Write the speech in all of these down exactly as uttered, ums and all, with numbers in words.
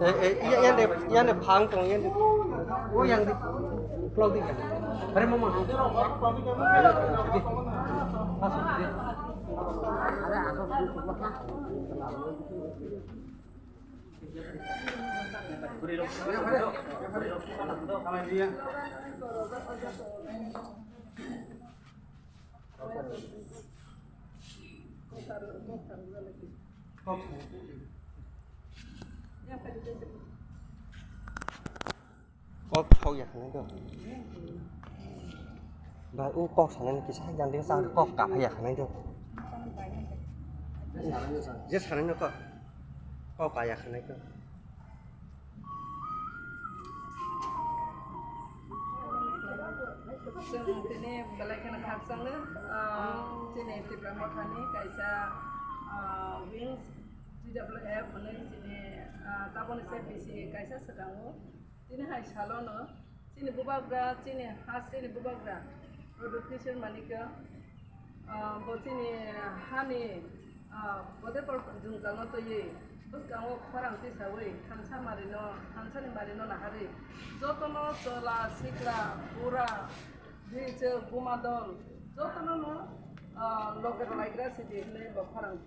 Eh, eh, iya, iya, deh, iya, deh, phang tong, iya, deh. Oh, yang di, pulau tiga. Hari mama. Masuk, di. Kok thok ya khanai do. Bai, o kok sanani kisa yang de sa kok ka phai ya khanai do. Je sanani kok. Kok ka ya khanai do. Chwng tini belai kheno khakchangno, ah, chini Tipra Mothani kaisa, ah, wings T W F hwnwi chini, ah, taboni se bisi kaisa swkango. Tini hai salono chini bubagra, chini ha chini bubagra Pradyut Kishore Manikya, ah, bo chini hani, ah, bote por jwngjal no twiwi bwskango khorang tisawi thansa mari no, thansa ni mari no naharwi jotono chwla, sikla, bura, bwrwi, chwk, buma dol jotono no, ah, loge rwlaigra sidi hwnwi bo khorang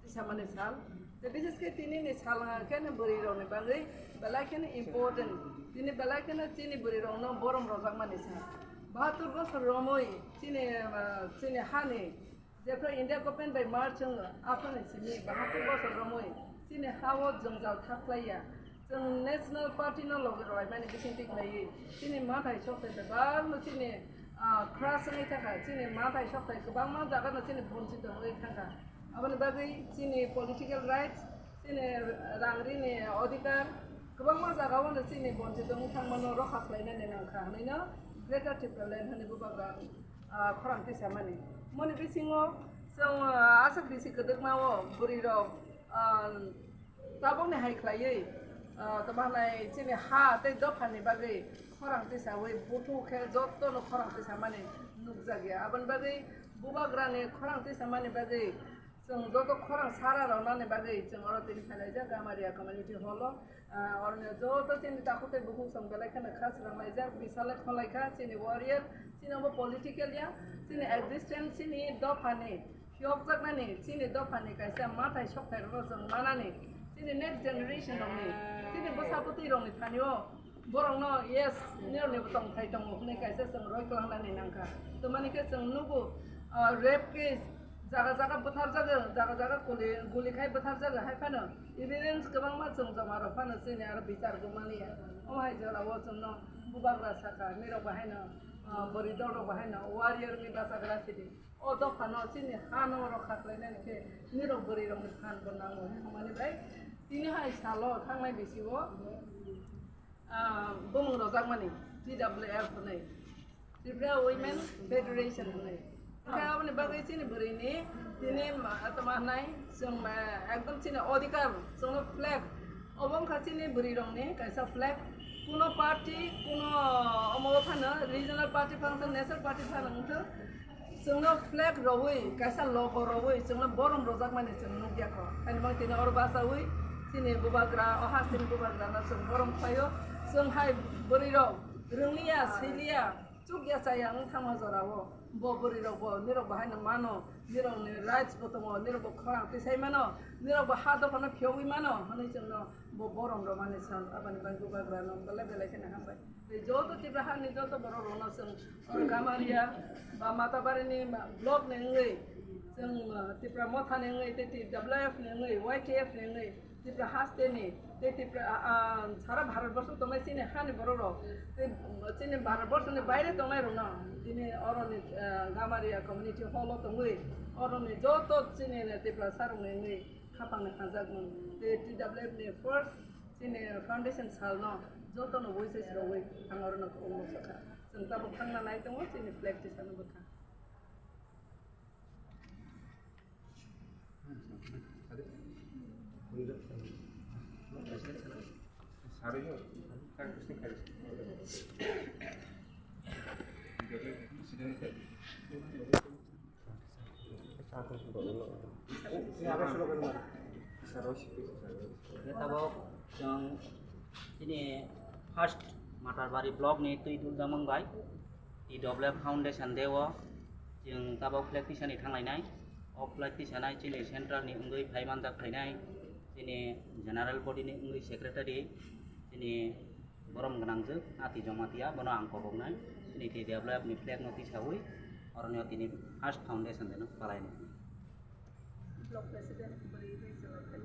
tisamani sal. Tei bises khe tini ni sal wngkha khe bwrwi rok ni bagwi belai kheno important. Tini belai kheno chini bwrwi rok no borom rwjakmani sal. Bahatur bosor romwi chini, ah, chini hani jephru India government bai merge wng aphani simi bahatur bosor romwi chini ha o jwngjal thak khlaiya. Chwng National Party no logi rwlaimani bising tik naiwi chini mathai sokthai bebak no chini, ah, crush wngwi thangkha. Chini mathai sokthai kwbangma jaga no chini bonchito wngwi thangkha. Aboni bagwi chini political rights, chini rang rini odhikar, kwbangma jagao no chini bonchito wng thangmano rokha khlainani nangkha hwnwi no Greater Tipraland hwnwi bubagra, ah, khorang tisamani. Moni bisingo chwng, ah, aswk bisi kwdwkma o bwrwi rok, ah, tabukni hai khlaiwi, ah, tamo hwnai chini ha tei dophani bagwi khorang tisawi buthuk khe jotono khorang tisamani nukjakya. Aboni bagwi bubagrani khorang tisamani bagwi Chwng joto khorang sara rwnani bagwi chwng oro tini phailaijak Gamaria Community Hall o. Ah, oroni joto chini takhuk tei bukhuk chwng belai kheno kha swrwnglaijak, bisale kholaikha chini warrior, chini obo political ya, chini existence, chini dophani phiyokjaknani, chini dophani kaisa mathai sokthai rokno chwng manani, chini next generation rokni, chini bwsa bwtwi rokni thani o Borokno, yes, nirokni bo tongthai tongo hwnwi kaisa chwng roi kwlangnani nangkha. Tamani khe chwng nugo, ah, rape case, jaga jaga bwtharjago, jaga jaga guli, guli khai bwtharjago, hai phano evidence kwbangma chwng joma rok phano chini aro bichar gumani ya. Omo hai jorao chwngno bubagra sakha, nirok bahaino, ah, bwrwi dol rok bahaino warrior ni bachagra sidi. O dophano chini hano rokha khlainani khe nirok bwrwi rokni phan bo nango hwnmani bai tini hai salo thangnai bisio, ah, bumung rojakmani T W F hwnwi, Tripura Women Federation hwnwi. Hwnkhe aboni bagwi chini bwrwini tini ma-, tama hwnai chwng ma-, ekdom chini odhikar, chwngno flag, obo wngkha chini bwrwirokni kaisa flag. Kuno party, kuno omo phano regional party phano wngthok, national party phano wngthok, chwngno flag rwui, kaisa logo rwui, chwngno borom rwjakmani chwng nukya kho. Haini bagwi tini oro bachaui chini bubagra, o hasteni bubagrano chwng borom khlaio. Chwng hai bwrwirok rwngliya, swiliya, chukya chaya wng thangma jorao bo bwrwirokbo nirokbo haino mano, nirokni rights bo tongo, nirokbo khorang tisai mano, nirokbo ha dophano phiyogwi mano hwnwi chwngno bo borom rwmani sal. Aboni bagwi bubagrano belai belai kheno hambai. Tei joto Tipra hani joto borok rokno chwng oro Gamaria ba Matabarini ma-, block ni wngwi chwng, uh, Tipra Motha ni wngwi tei T W F ni wngwi, Y T F ni wngwi Tripura hasteni, tei Tripura, ah, ah, sara Bharat borso tongnai chini hani borok rok, tei chini Bharat borso ni baire tongnai rok no, tini oro ni, ah, Gamaria community hall o tongwi, oro ni joto chini Tripura sarok ni wngwi khapang ni hajak mung. Tei T W F ni first chini foundation sal no joto no wishes rogwi ang oro no khulumgo sakha. Chwng tabuk thangna nai tongo chini flag tisano bwkha. Tabok chwng chini first Matarbari block ni twi duljakmung bai T W F Foundation Day o chwng tabok flag tisani thanglainai. O flag tisanai chini central ni wngwi phai manjak phainai chini general body ni wngwi secretary chini borom gwnangjwk Ati Jamatia, bono ang koboknai chini T W F ni flag no tisawi oroni tini first foundation day no palainai. Block president bwrwi bai se wai phai.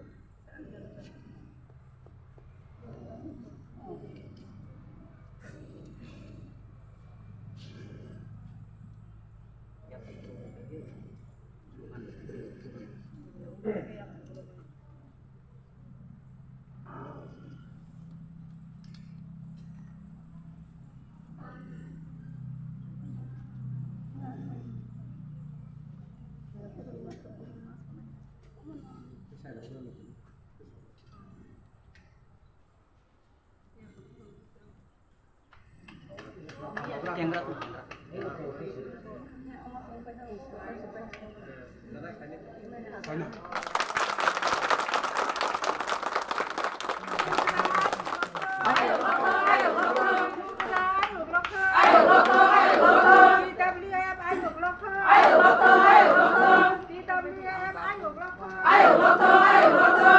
T W F ayuk rokho. Ayuk rokho, ayuk rokho.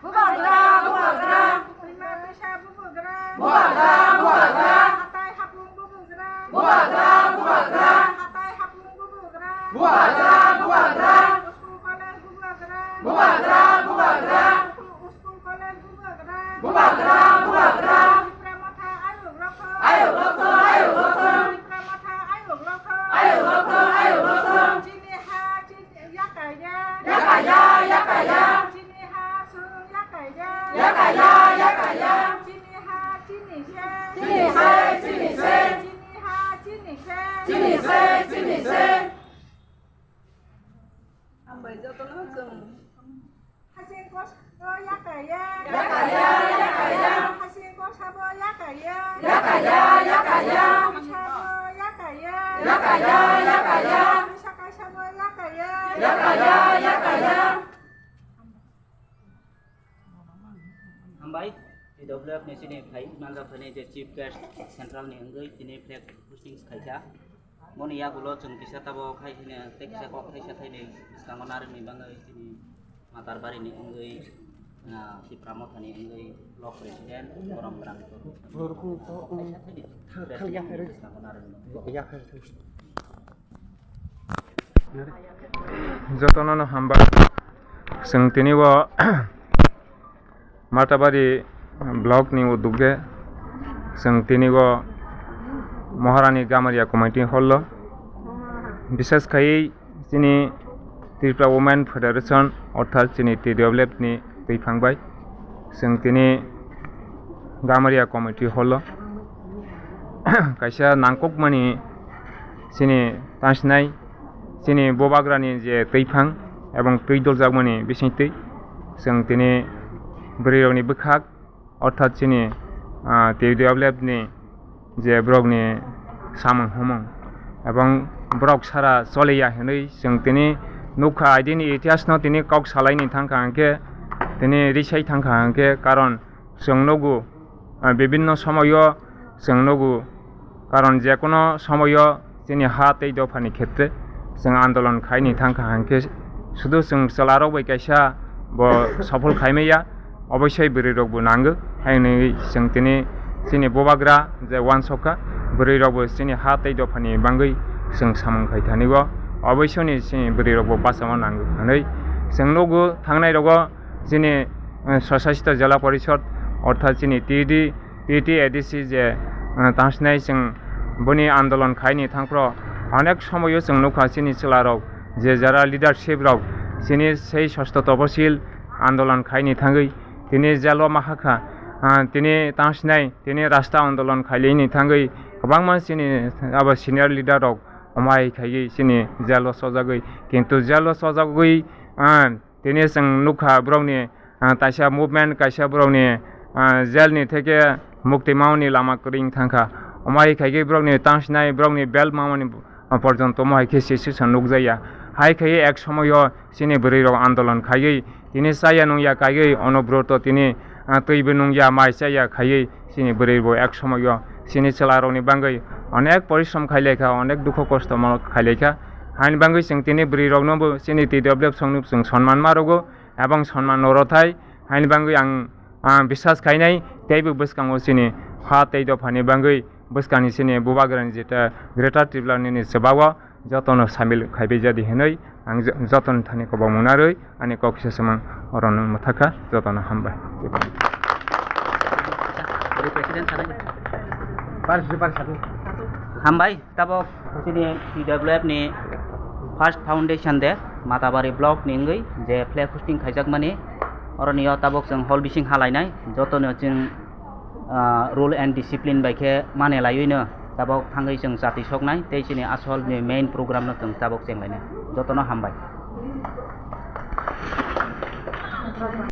Bubagra, bubagra. Bubagra, bubagra. Bubagra, bubagra. Bubagra, bubagra. Hatai hapung bubagra. Bubagra, bubagra. Hatai hapung bubagra. Bubagra, bubagra. School college bubagra. Bubagra, bubagra. School, school college bubagra. Bubagra, bubagra. Tipra Motha ayuk rokho. Ayuk rokho, ayuk rokho. Tipra Motha ayuk rokho. Ayuk rokho, ayuk rokho. Chini ha, chini, yakaya. Yakaya, yakaya. Chini ha, sung, yakaya. Yakaya, yakaya. Chini ha, chini se. Chini se, chini se. Chini ha, chini se. Chini se, chini se. Hambai jotono chwng. Hasing kosabo yakaya. Yakaya, yakaya. Hasing kosabo yakaya. Yakaya, yakaya. Sabo yakaya. Yakaya, yakaya. Sakai sabo yakaya. Yakaya, yakaya. Hambai, T W F ni chini phai manjak phainai je chief guest central ni wngwi tini flag hosting khaikha. Boni yagulo chwng kisa tabok hai hwnwi tei kisa kok thaisa thainwi bwskango narwkni bagwi chini Matarbari ni wngwi, ah, Tipra Motha ni wngwi block president Borom Grang Thaisa thainwi bwskango narwkni bagwi. Jotono no hambai. Chwng tini o Matabari block ni udukge chwng tini o Maharani Gamaria Community Hall o, bishes khai chini Tripura Women Federation orthat chini T W F ni twi phang bai chwng tini Gamaria Community Hall o kaisa nangkukmani chini tansinai chini bubagrani je twi phang ebong twi doljakmani bisingtwi chwng tini bwrwirokni bwkhak orthat chini, ah, T W F ni je borokni samung humung ebong borok sara choliya hinwi chwng tini nukha, aidini itihasno tini kok salaini thangkha hwnkhe tini risai thangkha hwnkhe, karon chwng nugo, ah, bibinno somoyo chwng nugo, karon jekono somoyo chini ha tei dophani khetre chwng andolon khaini thangkha hwnkhe sudu chwng chwlarok bai kaisa bo sophol khaimaya, oboisoi bwrwirokbo nango, haini chwng tini chini bubagra je uansukha bwrwirokbo chini ha tei dophani bagwi chwng samung khai thani o, oboisoni chini bwrwirokbo bachama nango hwnwi chwng nugo thangnairogo. Chini, eh, Swsasito Jela Porishod, orthat chini T D, T T A D C je, eh, tangsinai chwng boni andolon khaini thangphro onek somoio chwng nukha chini chwlarok je jara leadership rok chini sei sosto toposil andolon khaini thangwi tini jelo mahakha, ah, tini tangsinai tini rasta andolon khailini thangwi kwbangma chini abo senior leader rok omai khaiwi chini jelo sojagwi, kintu jelo sojagwi, ah, tini chwng nukha borokni, ah, kaisa movement, kaisa borokni, ah, jailni theke mukti mamani lama kwrwi wng thangkha. Omo hai khaikhe borokni tangsinai, borokni belt mamani, ah, porjonto omo hai khe situation nukjakya. Hai khaiwi ek somoio chini bwrwirok andolon khaiwi tini chaya nungya kaiwi onobroto tini, ah, twibo nungya mai chaya khaiwi chini bwrwi bo ek somoio chini chwla rokni bagwi onek porishrom khai laikha, onek dukho kosto mo khai laikha. Haini bagwi chwng tini bwrwi rokno bo chini T W F songno chwng sonman ma rwgo, ebong sonman no rwthai. Haini bagwi ang, ah, biswas khainai teibo bwskango chini ha tei dophani bagwi bwskangni chini bubagrani jeta Greater Tripura nini chwbao jotono samil khaibai jadi hinwi ang jo-, jotoni thani kobong munarwi ani kok kisa samang orono mwthakha, jotono hambai. Hambai, tabok chini T W F ni first foundation day, Matabari block ni wngwi je flag hosting khaijakmani, oroni o tabok chwng hall bising halainai, jotono chwng ah, rule and discipline bai khe mane laiwi no tabok thangwi chwng chati soknai tei chini asol ni main program no chwng tabok chenglainai. Jotono hambai.